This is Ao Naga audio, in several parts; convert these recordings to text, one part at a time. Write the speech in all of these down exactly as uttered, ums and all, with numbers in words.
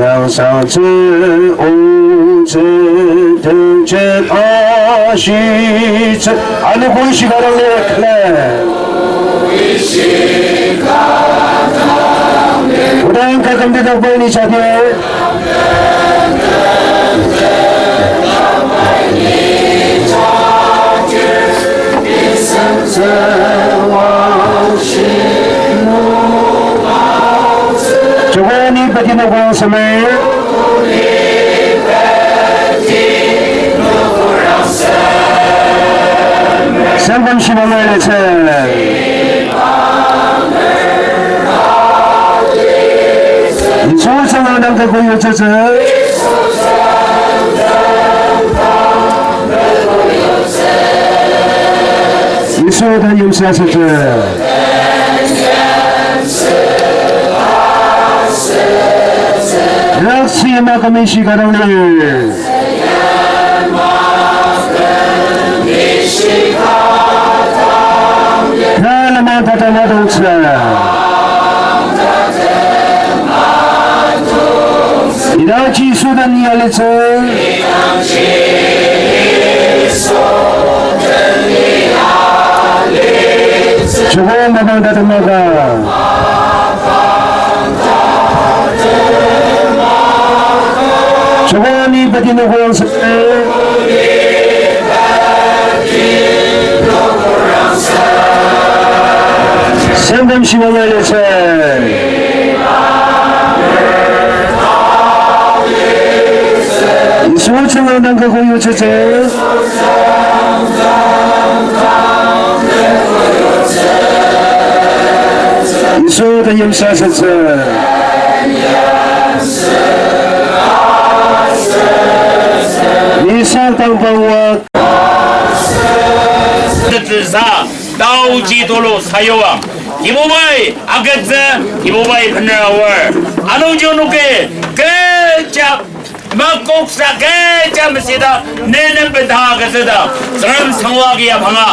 Nang sangtsü ongtsü tenzük ashitsü. Ano koi shika dang lir kle. Odang kaküm tetak bai ni jati. Joko ni pati na kong samai. Sangam shibang ailetsü. Yisu sanga dang kakoyutsütsü. Yisu ta yimsüsütsü. Yak sima kami shika dang lir. Ka lama tata madongtsü. Ida Jisu ta ni alitsü. Joko mapang tatemaka. Joko ni pati nokong sa. Sangam shibang ailetsü. Yisu tsüngda dang kakoyutsütsü. Yisu ta yimsüsütsü. Ni sangtang bangwa. Tetezü sa, taoji tulu sayuang. Kibubai agütsü, Kibubai bener aor. Anungji onoki kecha makoksa kecha mesüta, ne nem beta agütsüta, Tsüngrem sangwa agi ya panga.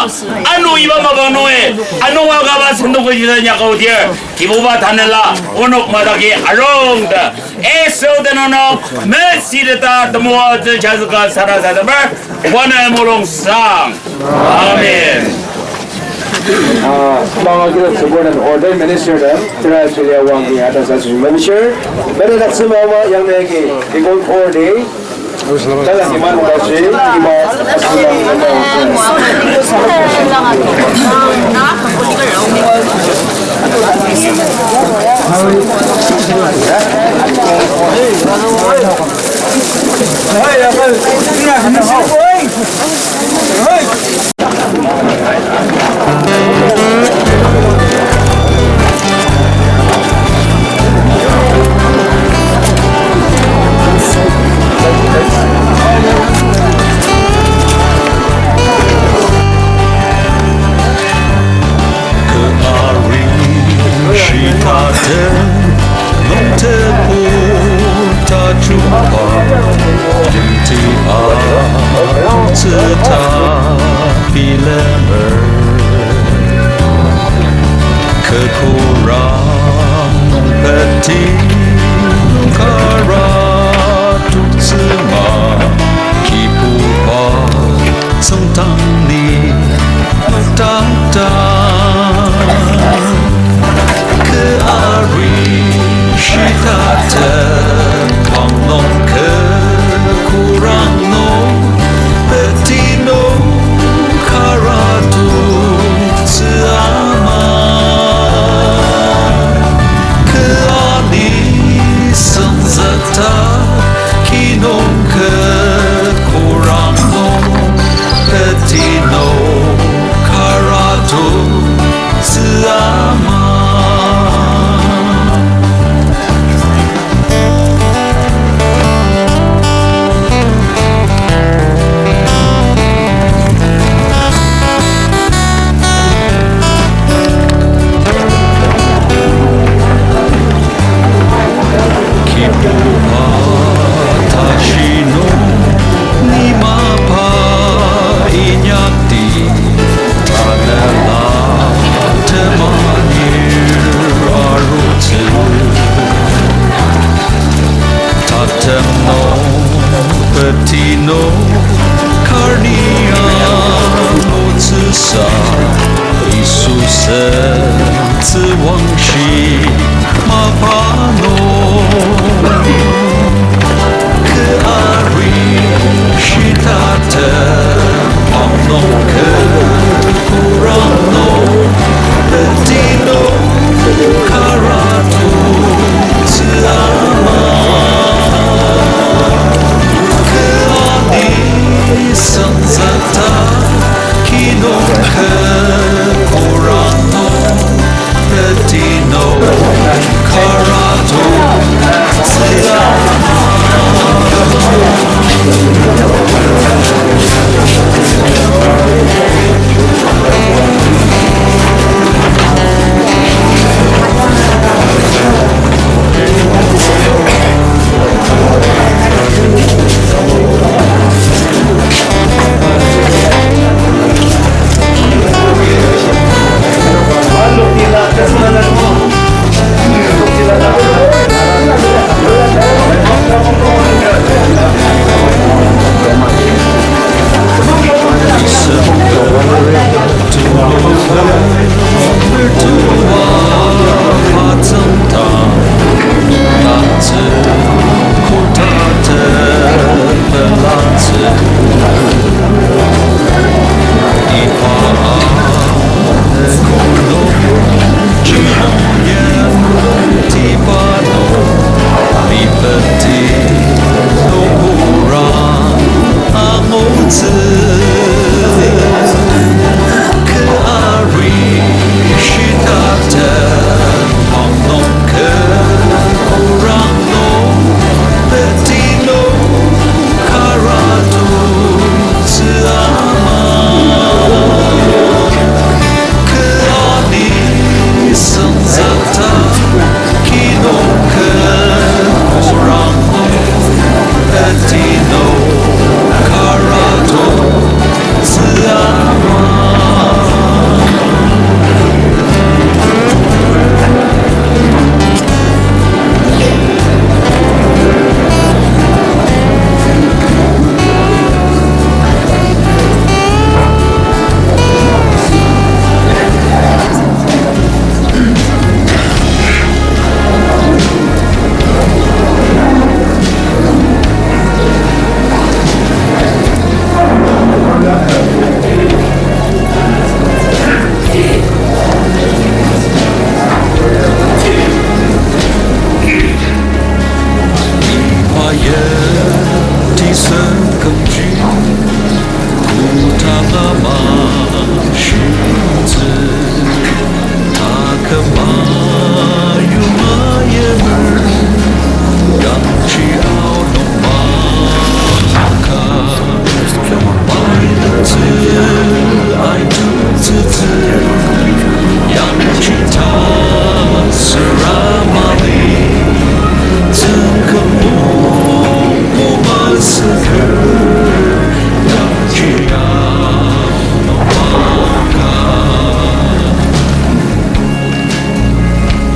Ano iba mapang nungi, ano agaba sendoko jita nyakaudir. Kibuba tanela, onok mataki arong ta. Esau tenonok, mesüta temoatsü jazüka sarasademer, wana mulung sang. Amen. Ah, manga kilo support and ordained minister dem, tera Julia Wang ni ata sa su member. Bada dak sema ma yang ne ki, ki kon ordain. Tala ki man ba shi, ki ba asuna. Kü ari shitatem nungtepu tajungba, yimti a tongtsü ta bilemer. Kü kurang nung peti nung kara toktsüma, Kibuba tsüngdang ni nokdakdak. Kü ari shitatem wang nung kü kurang nung peti nung kara toktsü ama. Kü ani senzükta kinung kü kurang nung peti nung kara toktsü ama. Kibuba tashi nung ni mapa inyakdi, tanela temang Tino karni angutsüsa, Yisu sentsü wangshi mapa nung. Kü ari shitatem pang nung kü kurang nung, tino kara tutsü ama. Kü ani sangzata kinung kü kurang nung, tino kara tutsü ama.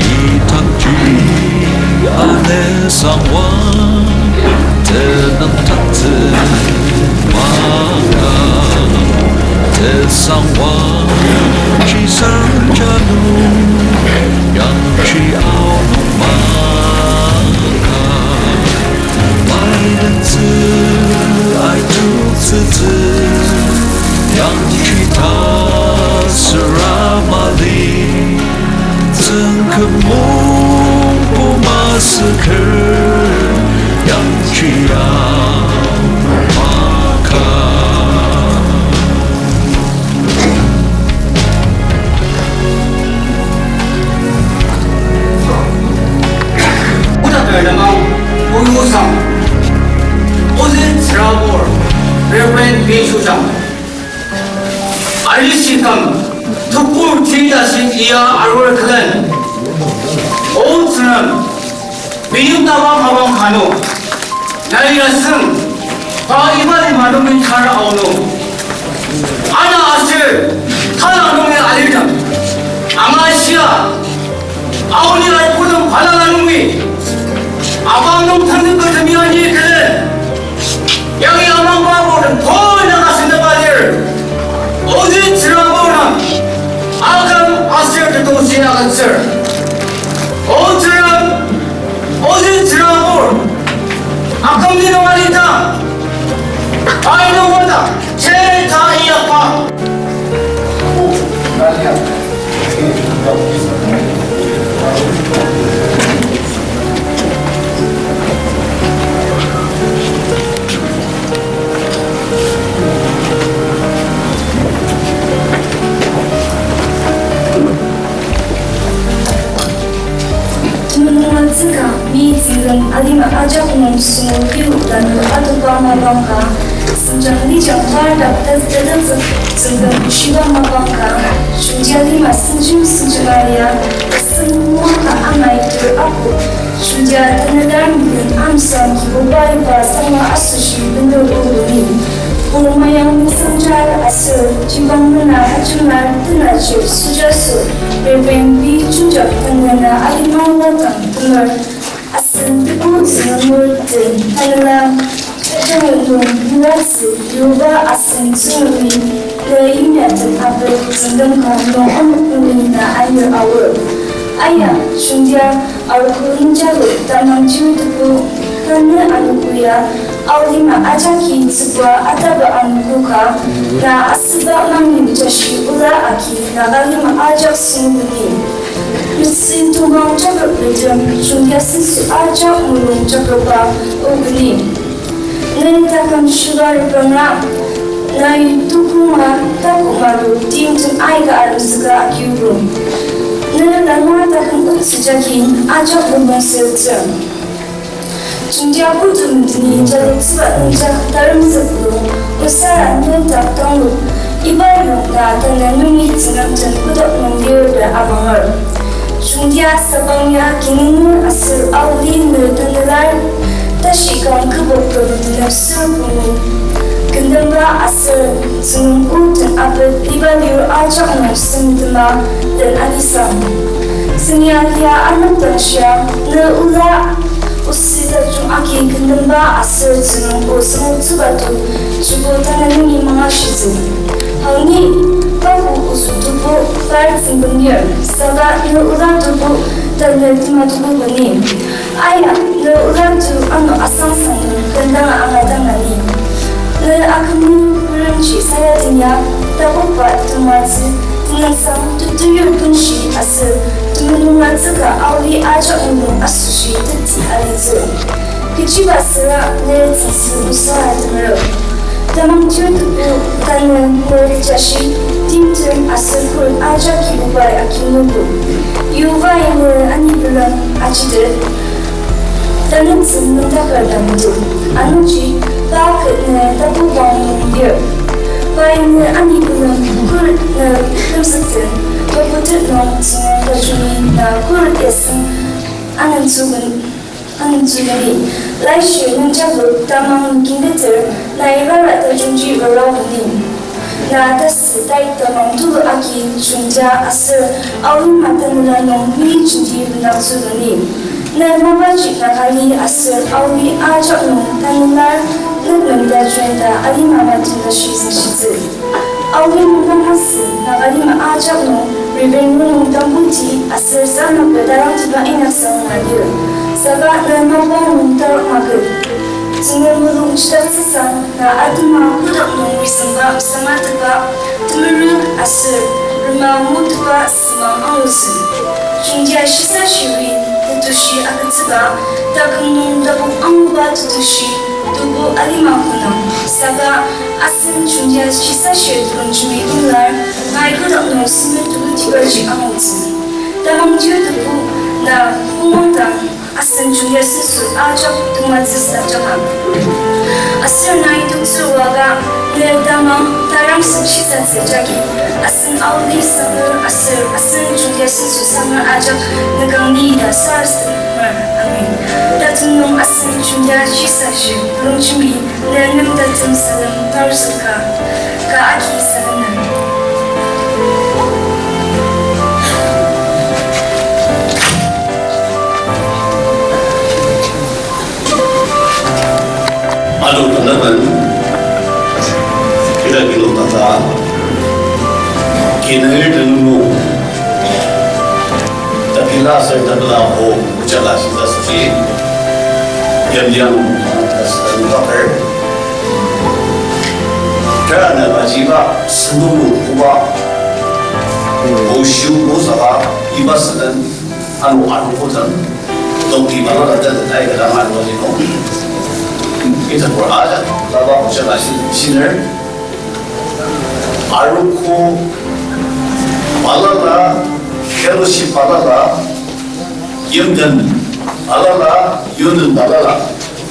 Idangji ane sangwa tenüng taktsü maka, tesangwa chisang janu yangji aonung maka. Maidentsü aitoktsütsü, yangji ta süra mali. Tsüngkemong puma süker, yangji ya maka. Oda Perdamang, Oyusang, Ozet Srabor, Reverend P. Shujang. Arishi küm, tukur tita shi iya arur külen. O Tsüngrem, meyim taba mapang kanu. Nai asüng, pa iba lima nungi kar aonu. Ana aser, tala nungi alidang. Anga shia, aoni ai kudung balala nungi. Abang nung tanü kutemi ani kelen. Yangi Tia atsür. O Tsüngrem, o Tsüngrem apur. Aküm ni nung alita. Aino wada, che ta iyakpa. Temulung atsüka, mi Tsüngrem alima ajak nung sünung kiu tanü adoka mapang ka, süngjang lijang par dak tet-, tet-, tet-, Tsüngrem shiba mapang ka, shungja lima sengjim sengjima ya, sünung ka amai ter apu, shungja tanü dar miden amsang kibu bai ba sangwa asoshi bendu uluni. Pur mayang nisangjar aser jibang mena ajunga tenaji suja su Reverend B. Chungjak tanela alimang latang temer asen tebu züngur den tanela jangen nung miratsü yuba asen tsüngremi le yimya den ape züngdem ka nung amuk nung na ayir aor. Aya, shungja, arogo nungjalo tamang chir tebu, tanü anogo ya, aolima ajaki tsübua ataba anogo ka, na asüba mangni jashi ola agi, Nagalima ajak süngbuni. Metsü tongpang jakrep retem, shungja senso ajak mulung jakrepba obuni. Ne taküm shiba repranga, nai tukunga taku maru timtem aika aremzüka akiubu. Ne lama taküm otsü jagi ajak mulung setsü. Shungja putu mendeni jaloktsüba nungjak taremzüklu, mesüra ne tak tanglu, iba yong na tanü nungi Tsüngrem den pudak nung lir ta amanger. Shungja sabang ya kinunu aser aoli nü tanela, tashi kang kübok küm tenem sür pungu. Kendemba aser Tsüngrem o den apet liba lir ajak nung sentema den anisang. Süngia lia anepdang shia ne ola osi tajung agi kendemba aser Tsüngrem o süngu tsübatu, joko tanü nungi mangashitsü. Haoni, papu osu tebu, par tsüngbenir, saka ne ola tebu, tanü tema tebu beni. Aya, ne ola tu ano asangsang nung kendanga angadangani. Ne akümni kurangji sayadenya, takokba tematsü, tenüngsang tutuyur kunshi aser, temulung atsüka aoli ajak nung asoshi teti alitsü. Kechiba süra ne tsüngsü nüsa atemerük. Tamang tir tebu tanü ne jashi, timtem aser kur ajaki obai akinuku. Yuvai ne ani pelem ajitet. Tanütsü nüngdaker dangtu. Anungji, pa ket ne tapu bang nung lir. Pai ne ani pelem kur ne kümzükten, taputet nung Tsüngrem tajungi na kur esem anentsüben. Anentsübeni, laishiba nungjabo tamang kindeter, nai rara tajungji rara beni. Na tasü tai tamang tulu agi shungja aser aoli matanela nung mi jenti benaktsü beni. Na mapaji Nagali aser aoli ajak nung tanela nükmen tajung ta alima matenla shi züngshitsü. Aoni nung dang asü, Nagalima ajak nung, Reverend Mulung Tambuti, aser Sarnok Pedarang tiba inyak sang na lir. Saka na mapa nung tarok maket. Tsüngrem mulung chidaktsüsa, na atema kudok nung rizüngba mesama teba, temerük aser rema mutepa semang angutsü. Jungtia shisa shiri, tetushi agütsüba, taküm nung tabok anguba tetushi, tebu alima konang. Saka asen jungtia shisa shir telung jembi inglar, nai kudok nung semen tulu tibaji angutsü. Tamang tir tebu na pungwang dang, asen jungtia senso ajak tematsü sa janga. Aser nai toktsür waka, ne tamang tarang sen shisatsü jagi, asen aoli sanger aser asen jungtia senso sanger ajak ne kangni ta sarasademer. Amen. Tatem nung asen jungtia shisa shir telung jembi, ne nem tatem salem tarutsüka, ka agi salem na. Alo tandakan, ida kilo tata, kina ir tenung, Aser tepela o, ojala shisa süshi. Yamyang, aser nükaker. Kera na bajiba, sendong oba. Oshiu osaba, iba senden, ano ano kotan. Dokti bala kata tai kata man wajino. Ita por aja, laba ojala shi-, shiner. Arogo balala, fellowship balala, yimden balala, yimden balala,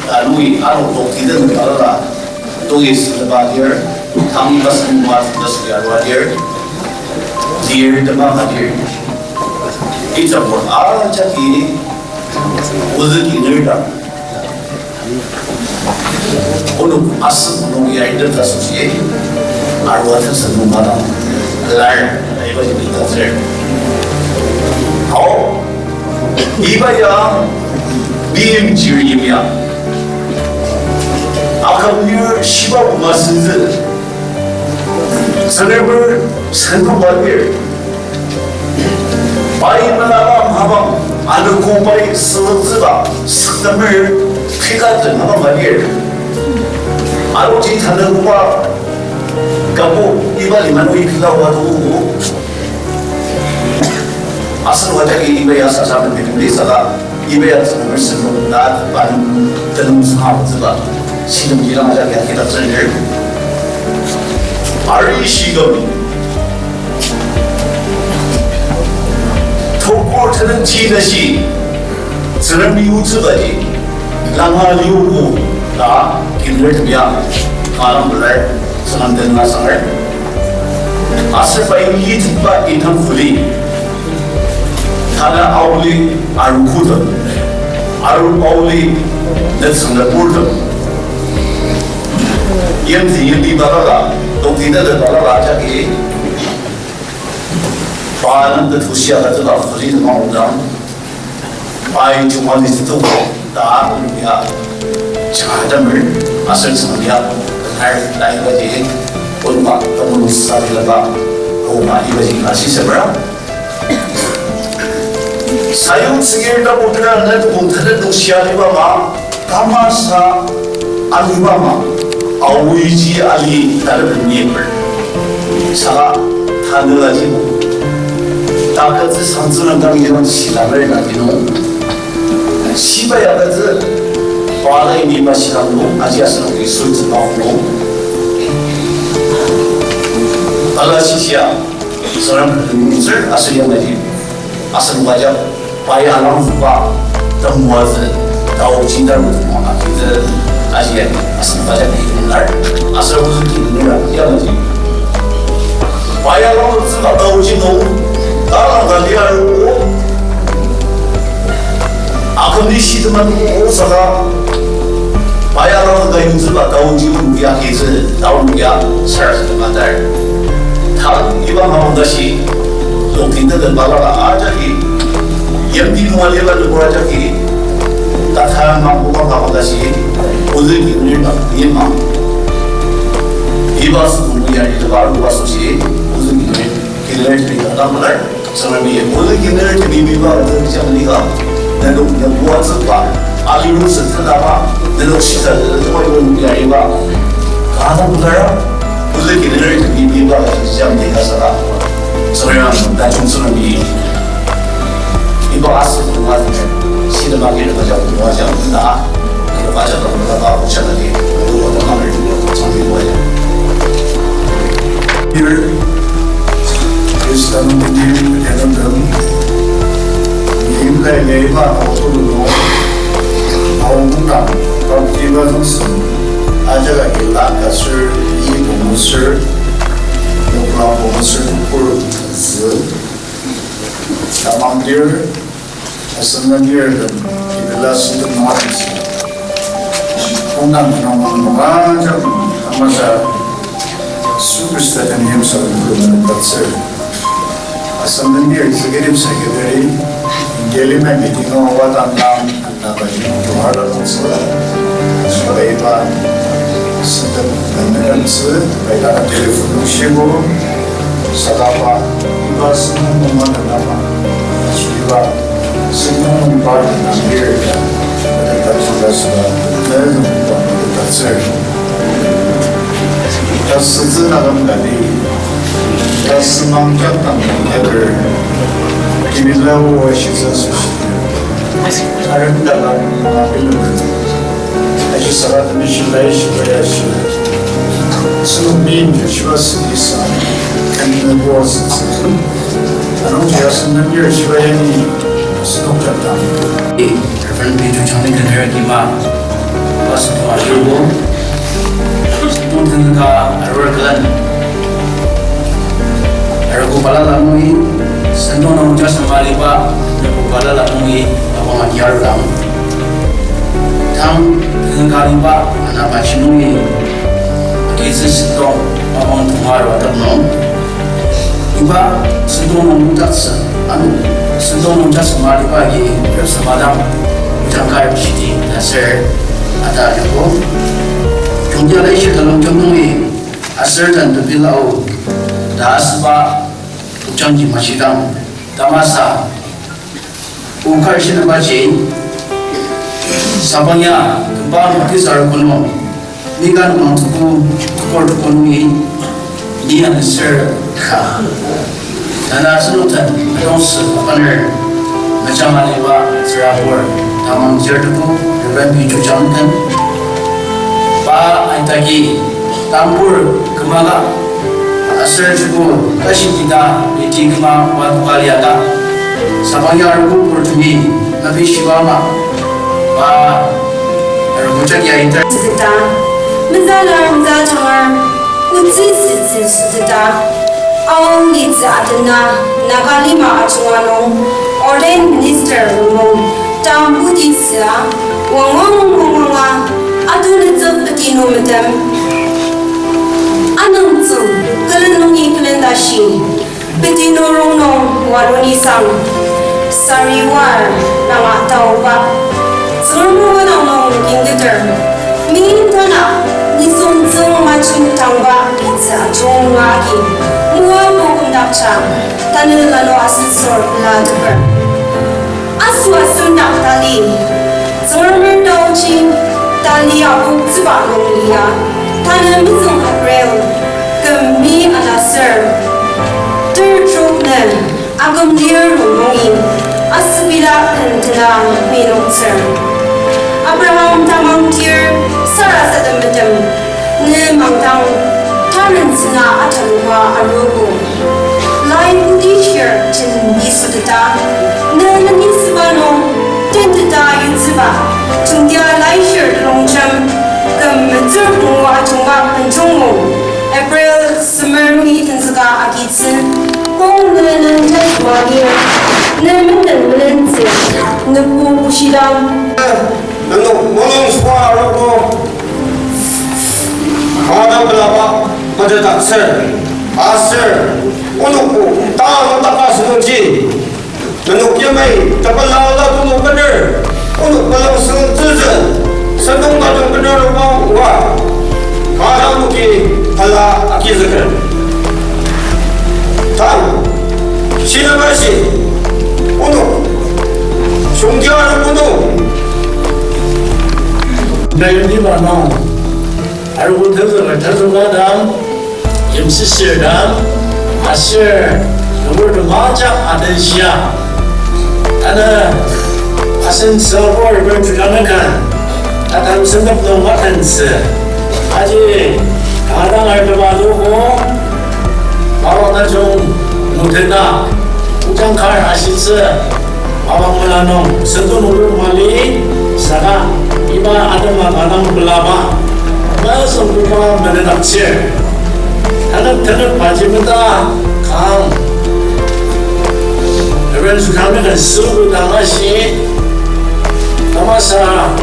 anui ano tokiden balala, togi süleba dir, tang iba sema tang iba sema arua dir, dir tema ka dir. Ita por ajaki, ozü kinirda. Onok asem nung ya item ta süshi, arua ta sünung madang lar, iba ji ta ser. Hao, iba ya, bim jir yimya. Akam lir shiba uma senzü. Senior sendong balir. Pai menaba mhabang, anogo pai süloktsüba, süktemer, pika tenaba balir. Aroji tanakuba, kabu iba limanui pila wadu. Asen wajaki iba ya sasa mepimli saka. Iba ya Tsüngremi sentong na tepan tenüngsang aotsüba, shilem jilang ajak ya kidak zünger. Ari shigem. Tokor tenüng ji tashi, Tsüngremi yutsübaji, langa liubu, ta, kinler tebia, kalang belar, Tsüngrem den na sanger. Aser pai yitba inang kuli. Tala auli aru kutem. Aru auli netsüngda purtem. Yimti yimti balala, tongtida de balala jagi. Pa nang de tusia ka tela kuli de maudang. Pai chungwa ni tuko ta ya chadamer aser sangya har lai baji kunba tamun sa dilaba homa ibaji asi sebra. Sayung tsingir tapu tera na tukung tata tusia liba ma. Tamasa alibama, aoiji ali taleben nyeper. Saka tanü ajibo. Takatsi sangtsülang kang ilang silamer na dino. Siba yakatsi, bala ini ba silang no, aji asenok isu tsüma no. Ala sisia, sarang nungser asüyang aji. Asem bajak, pai alangzüba, temoatsü, taochi tarutsü maka kitsü, aji, asem bajak ni lar, aser ozü ki nura, ya maji. Pai alangzüba taochi no, talang ka liar o, akümli shi teman o saka, pai alangzüba yutsüba taochi o ya kitsü, taochi ya, sar teman dar. Tal iba mapang tashi, loktin teten balala ajaki, yimti nung aliba nübur ajaki, tata mapang mapang tashi, ozü kinir ta yimang. Iba sükung ya iba aruba soshi, ozü kinir, kinir teta malar. Sanami, ozü kinir temi biba ozü jamlika, nenok nyabuatsüba, aliru sentaba, nenok shita zütema iba nung ya iba. Kata kudara, ozü kinir temi biba ozü jamlika saka. Sanami, tajung sanami. Iba asü kuma, sida magi baja kuma jam na. Khristan tedim ketenütem, imkai leiba aotulu nung, aonunang, baptiba züngsem, ajak agi la kasür, i pungusür, noklang pungusür, kur zü, tamang dir, Asen den lir den, ibila süden nung atensi. Kongdang tenung nung ajak amasa Yisu Khrista den yimsü nung tatsür. Asen den lir executive secretary, Delhi meeting o wadang dang, na kaji tuhar la nungtsü. Iba süden nung nungtsü, iba telephone nung shibo, sadaba, iba süden nung nung napa, iba Sentong nung party nang lir ta, mata tatsüka süba, mezüng pa mata tatsür. Tasütsü nakam kati, tasü mang jak tang yaker, kimila o shisa sushi. Arem dalam bilu. Aji saka temi shilai shiba ya shi. Senu min ya shiba sidi sa. Kani na bo sitsi. Anungji asen nem lir shiba ya ni. Senu jatang. Reverend Bijochang ni kenera kima. Pastor Tuwa Yurbo. Sentong tenüka arur kelan. Arogo balala nungi, sentong nung jasa maliba, arogo balala nungi, mapang agi arudang. Tang, tenüka liba, ana baji nungi, agi sentong, mapang tunga arua dap nung. Iba, sentong nung nungtatsü, anu, sentong nung jasa maliba agi, rep samadang, ujang kar shiti, aser, ata yoko. Jungja lai shir talong jom nungi, aser dan tepi lao, ta asüba, ujangji mashidang, tamasa, ukar shinaba ji, sabang ya, kemba notice aru kono, mikan mangtuku, tukor tuko nungi, ni aneser ka. Nana asenok den, adongse, abaner, mejang aliba, tsürabur, tamang jirtuku, Reverend Bijochang den. Pa aitaki, tambur, kemaka, aser joko, tashi kita, iti kema, wa tukaliaka. Sabang ya arogo purtumi, nabi shiba ma, pa, arogo jagi aita. Sita, mezala meza jangar, Otsü sütsü süteta, Ao litsü atena, Nagalima ajunga nung, ordained minister rongnung, tambu di süa, wangwang wangwanga, atunetsü peti nung metem. Anungtsü, kelen nungi kelen tashi, peti nung rongnung, waloni sang, sari war, langa taoba. Tsüngrem nung nung kingdeter, Mintana, nisung tsüng majung tangba, itsa ajung agi, mua bokum dakcha, tanü lalo asüsor la teper. Asua sündak tali, Tsüngremer taochi, tali abok tsüba nung lia, tanü mezüng April, küm mi alaser, ter trok nü, Aküm lir nungi, asübila ken tena minoktsür. Abraham tamang tir, sarasadem metem, ne mangdang, taren tsüna atalua arogo. Lai kudi shir jen nisoteta, ne neni süba nung, tenteta yutsüba, tungtia lai shir longjam, küm metsür pungu ajungba penjungmo, April semer nungi tenzüka agi Tsü, kong nü nü jajua lir, ne menden melentsü, ne pu pushidang. Nenok mulung swa arogo, mada pelaba, mada tatsür, aser, onokbo, ta notaka sünungji. Nenok yamai tapala la tulu bener, onok palang seng tezü, sentong tajung bener rubang wa, kara muki pala akizüker. Tang, shina bashi, onok, shungja rubunu. Dayuni banong. Arogo tenzüka tenzüka dang, yimsüsür dang, aser, nunger temajak atenshia. Tanü, asen sabo Reverend Chujang nükan, tatem sentep nung matentsü. Aji, kanga dang artema luko, mapang tajung nutena, ojang kar ashitsü. Mapang mela nung, sentong nungbo mali, saka, iba atema kanga dang pelaba, mesüngbuba menetaktsür. Tanep tanep paji meta, kang. Reverend Sukang nükan sübu dang ashi, tamasa,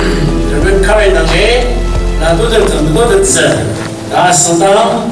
Reverend Kari dangi, na tutet, tutet tsü, na sentang,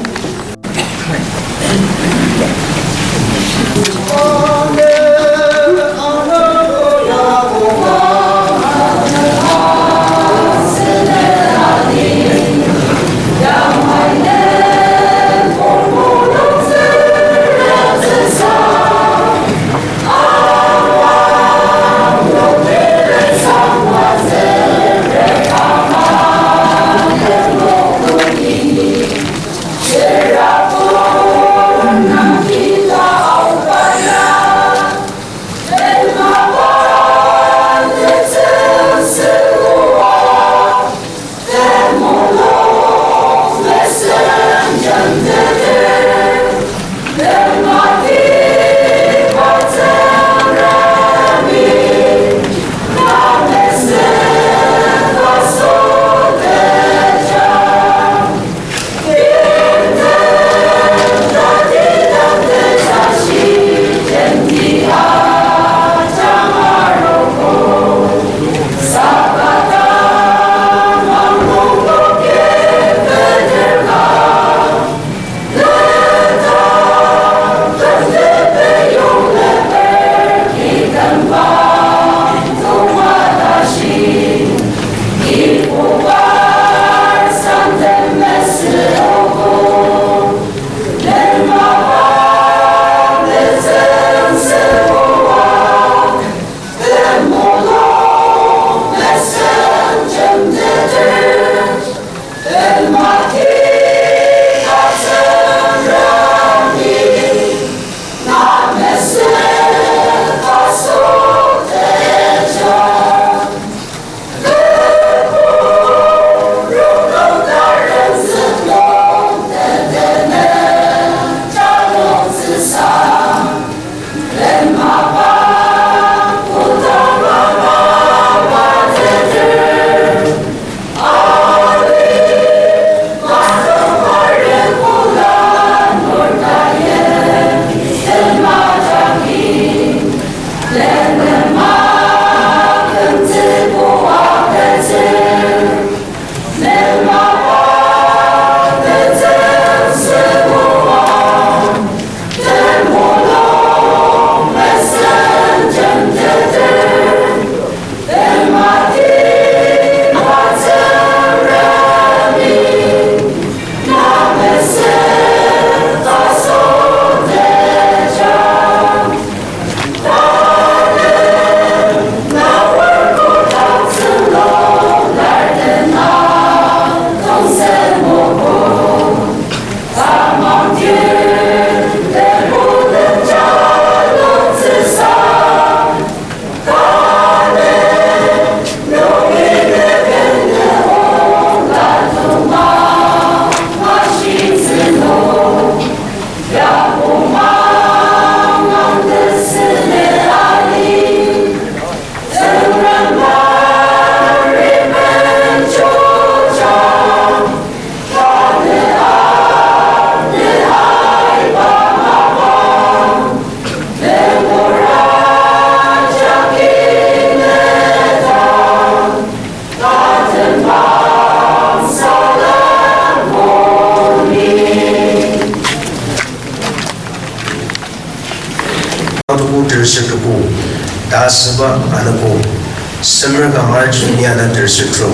Senior Nader Sutro.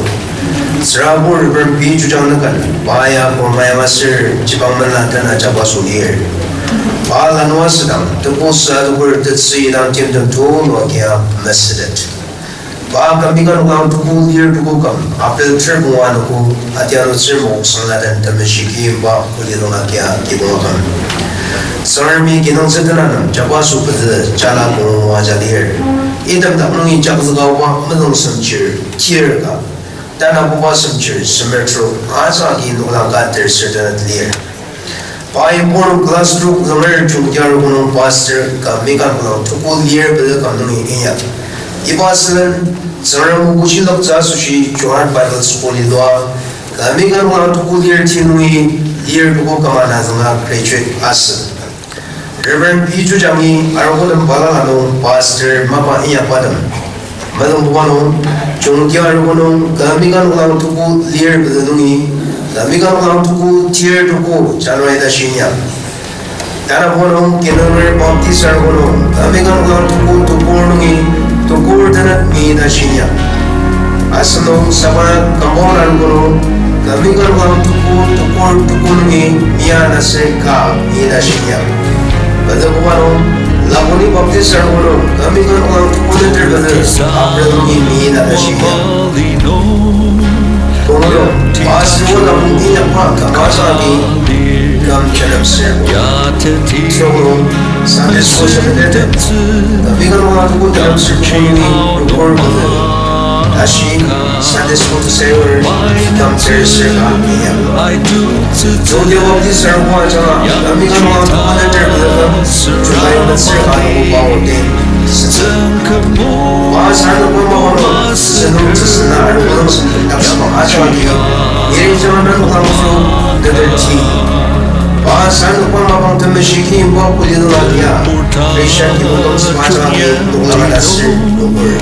Tsürabur Reverend P. Chujang nükan, pa ya Burma yang aser Jipang mena tena jabaso lir. Pa lanua südang, tebu sa tukur tetsü idang timtem tulu agia mesütet. Pa kümika noklang tuku lir tuku küm, April ter pungu anogo, atiano tsür mok sangladen temeshi ki pa kuli nung agia kibong aküm. Tsüngremi kinungtsü tenanung, jabaso pezü, jala pungu aja lir. Item dak nungi jakzüka oba, mezüng semchir, tir ka. Tanabuba semchir, semer trok, aja agi noklang ka ter ser tenet lir. Pai Borno class trok zünger chungtia arogo nung pastor kümika noklang tuku lir pezü küm nungi inyak. Iba sülen Tsüngrem o bushiloktsü asoshi Johar Bible School ilua kümika noklang tuku lir ti nungi lir tuku küm ana zünga graduate asü. Reverend P. Chujangi arogo nem balala nung pastor mapa inyakba tem. Mezüngbuba nung, chungtia arogo nung, kümika noklang tuku lir pezü nungi, kümika noklang tuku tir tuku January ta shinya. Tanabuba nung, Kinungler Baptist arogo nung, kümika noklang tuku tukur nungi, tukur tenet mi ta shinya. Asenok saba compound arogo nung, kümika noklang tuku tukur tuku nungi, mia na se ka mi ta shinya. Pezübuba nung, Laboni Baptist arogo nung, kümika noklang tuku tenet pezü, April nungi mi ta ta shinya. Tongo nung, pastor o Laboni inyakba küm aja agi, küm tenem ser. Tongo nung, Sunday school shepherd, kümika noklang tuku tenem ser, tukur nungi, tukur pezü. Tashi Sunday school tesayor, küm ter ser ka inyakba. Jungtia Baptist arogo ajanga, kümika noklang tuku tenet pezü küm, July metsür ka nungbo pa ordain sütsü. Pa sarasadema mapang nung, sentong tsüsena arogo nung sentong taksüba ajanga, niri jangana noklang so, teter ti. Pa sarasadema mapang temeshi ki imba kuli nung agia, Christian kibong taksüba ajanga, noklang ana ser, nukur.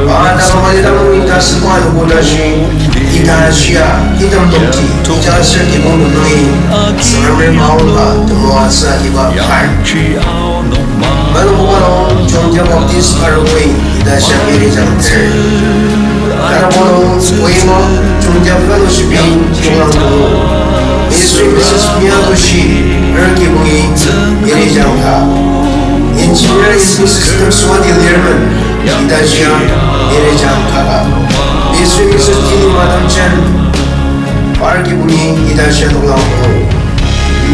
Pa taküm alidang nung ita süba anogo tashi, ita shia, item tongti, ita aser kibong nungi, Tsüngremi maongka temoatsü akiba kar. Mezüngbuba nung, Chungtia Baptist arogoi, ita shia Mary Jang ter. Tanabuba nung, Kohima Chungtia Fellowship-i noklang pungu. Mister Missus Miakoshi, er kibongi, Mary Jang ka. Engineer Missus Temswati Lerman, ita shia, Mary Jang kaka. Mister Missus Tini Madam Chen, par kibongi, ita shia noklang pungu.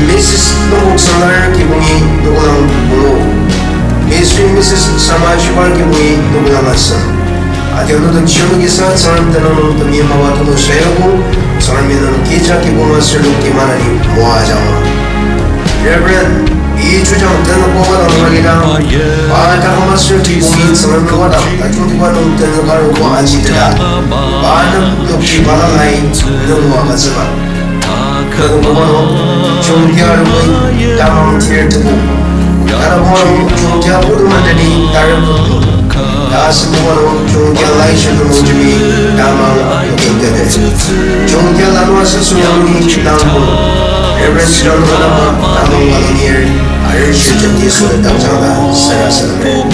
Missus Nokok Salar kibongi, noklang pungu. Mister Missus Sama Shipar kibongi, noklang asem. Adianu den shirnokisa Tsüngrem tenüng nung temeim mapa tulu shayogo, Tsüngremi nenok kecha kibong aser lok timanani moajangma. Reverend, i chujang tenükba wadang nangidang, pa taküm aser kibongi Tsüngrem wadang, tajungtiba nung tenüka aruba ajiteta, pa nem lokti balala nung wa agütsüba. Kü buba nung, Chungtia arogoi tamang tir tebu. Kü buba nung, Chungtia putu mandani tarem tebu. Kü asem buba nung, Chungtia laishiba nung jemi tamang nokingkete. Chungtia lanua süsü nungi tamang. Reverend John Madama tamang volunteer, arishir jenti sür tamjangla sarasadem.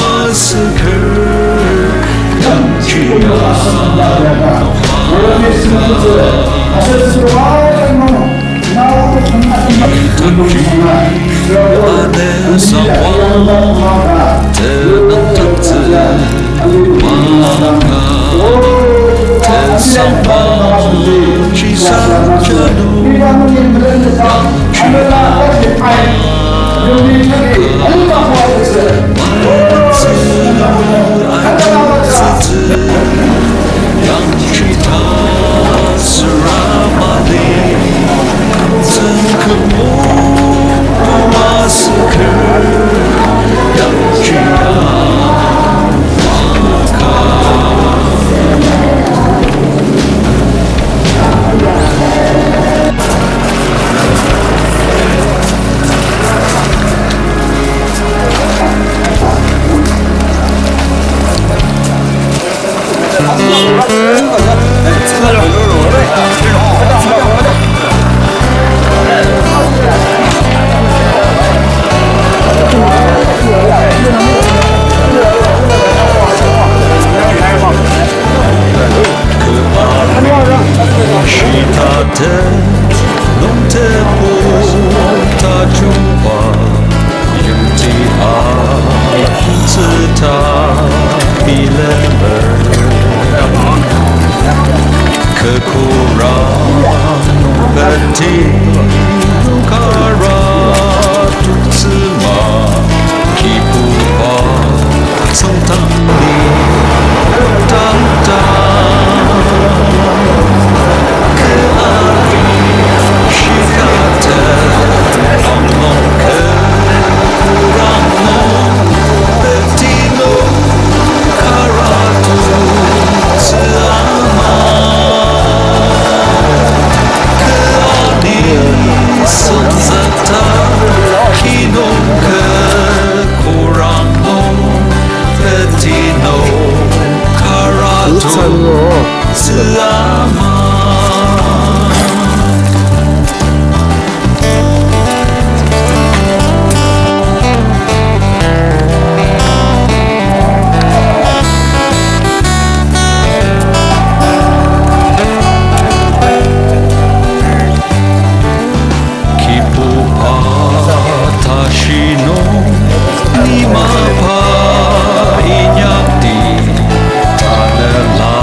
Kora peti kara tutsüma kibuba tsüngtang ni tangta. Kü ari shikate anglong kü kurang nung peti nung kara tutsü ama. Kü ani senzata kinung kü kurang nung peti nung kara tutsü ama. Kibuba tashi nung ni mapa inyakdi, tanela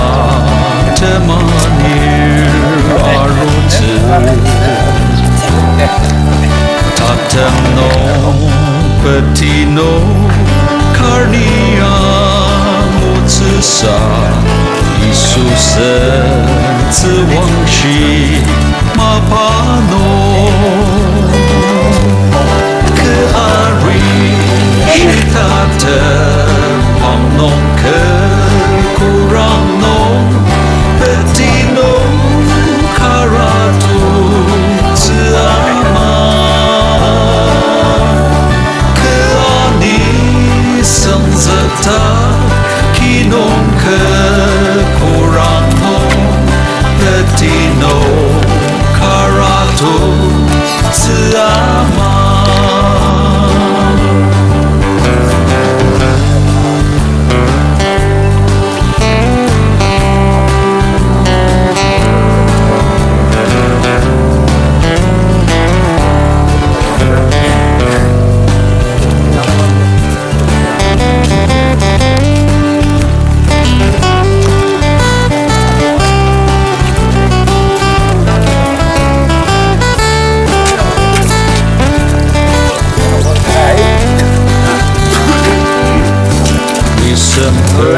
temanir arutsü. Tatem nung peti nung karnia motsüsa, Yisu sentsü wangshi mapa nung. Kü ari shitata pang nung kü kurang nung peti nung kara tutsü ama. Kü ani senzata kinung kü kurang nung peti nung kara tutsü ama. December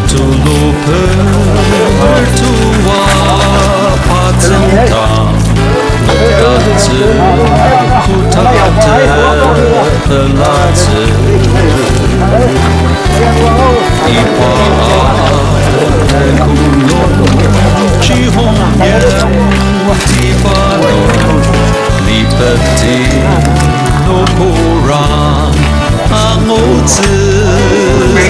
tulu per tua patsang tang. Tatsü kutata pelatsü. Iba a kulung chihong yem tiba nung lipeti nung kurang angutsü. Kü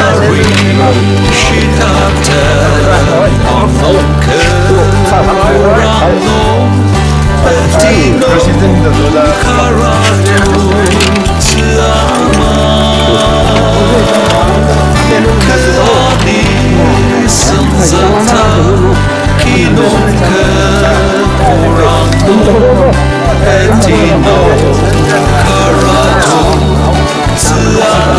ari shitata pang nung kü kurang nung peti nung kara tutsü ama. Kü ani senzata kinung kü kurang nung peti nung kara tutsü ama.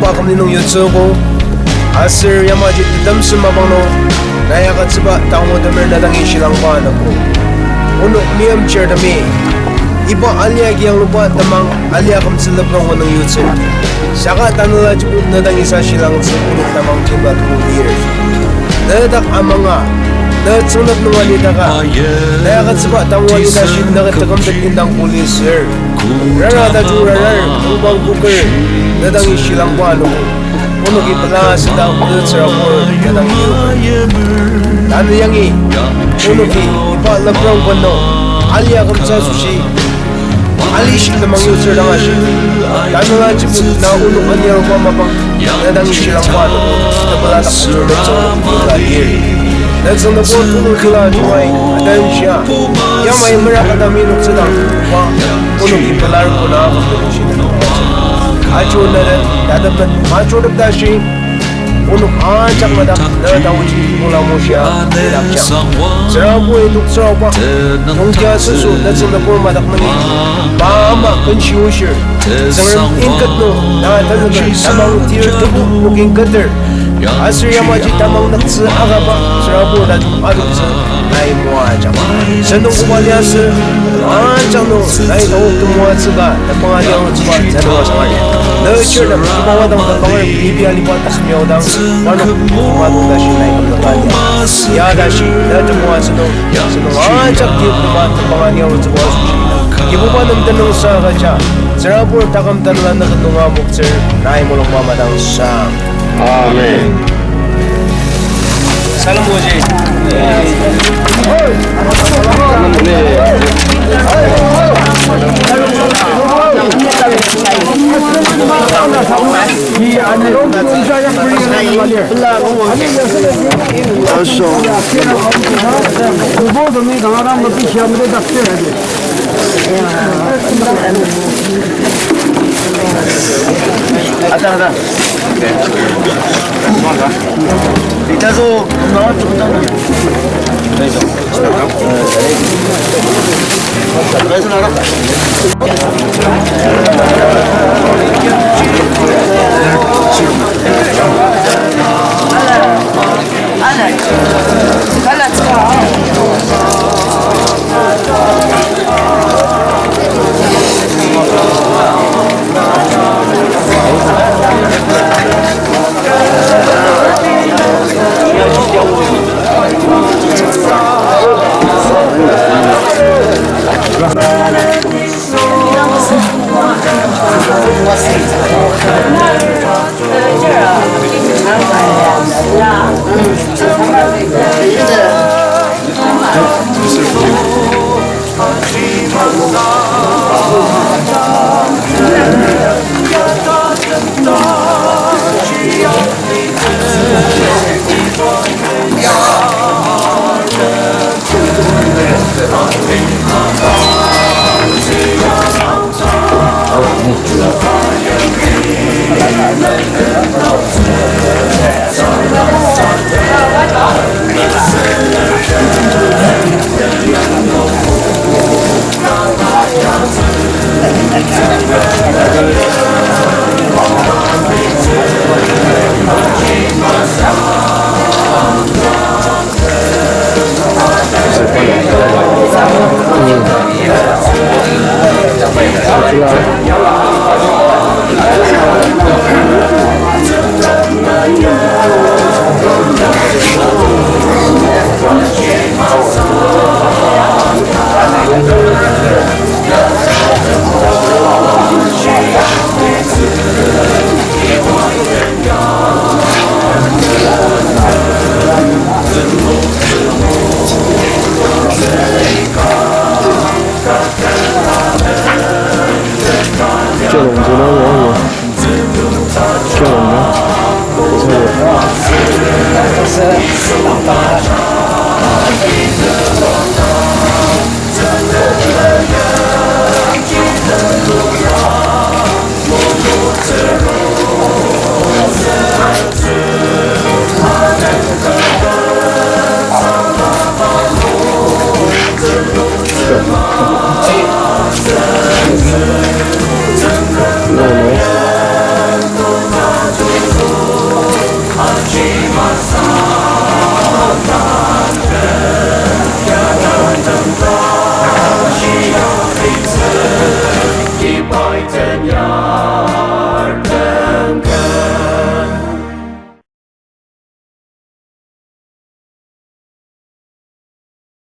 Pakümli nung yutsüogo. Aser yamaji tetemsem mapang nung, nai agütsüba tangu temer na dangi shilangba anogo. Onok meimchirtemi, iba alia kiangluba temang alia kümtsü leprong onok yutsü. Saka tanela jibo na dangi sa shilangtsü onok temang timba tu lir. Na dak amanga, na tsüngdak nung alidaka, nai agütsüba tangu alida shi na tekümtet indang kuli sür. Rara tajung rarar, mungpang puker, na dangi shilangba anogo. Onoki pela asüda oda tsürabur kadang yur. Tanü yangi, onoki iba leprong kono, alia kümtsü asoshi, ali shi temang yutsür dang ashi. Tanela jibo na onok anir oba mapang, na dangi shilangba anogo, tepela dak atsür na tsüngdak nung kula lir. Na tsüngdak nung kula jungai, adan shia, yamai mera kadang mi noktsüdang, wa, onoki pelar kona agam nung shi. Achu naden, tadepen, majority tashi, onok ajak madak, na taoji, mula moshia, na dakja. Tsürabur idok tsüraoba, tongja süsü, na tsüngda pur madak nungi, ba ama kenshi oshir, Tsüngrem inket nung, na tanüker, tamang tir tebu, nokin keter. Aser yamaji tamang nüktsü agaba, tsürabur tajung adoktsü, nai moajang. Sentong koba liasü, ajak nung, nai taok temoatsüka, tepang adiang tsüba, tepang asangari. Na chir na, tepang wadang tepang ari, ibi aliba tasmiyodang, parnok, tepang wadang tashi nai kümdaka lia. Ya tashi, na temoatsü nung, sentong ajak tir tepang, tepang adiang tsüba asoshi. Kibuba nem tenüngsaka ja, tsürabur taküm tanela nükdonga moktsür, nai mulungba madang sang. Amen. Salam oji. Ata, ata. Ita zo,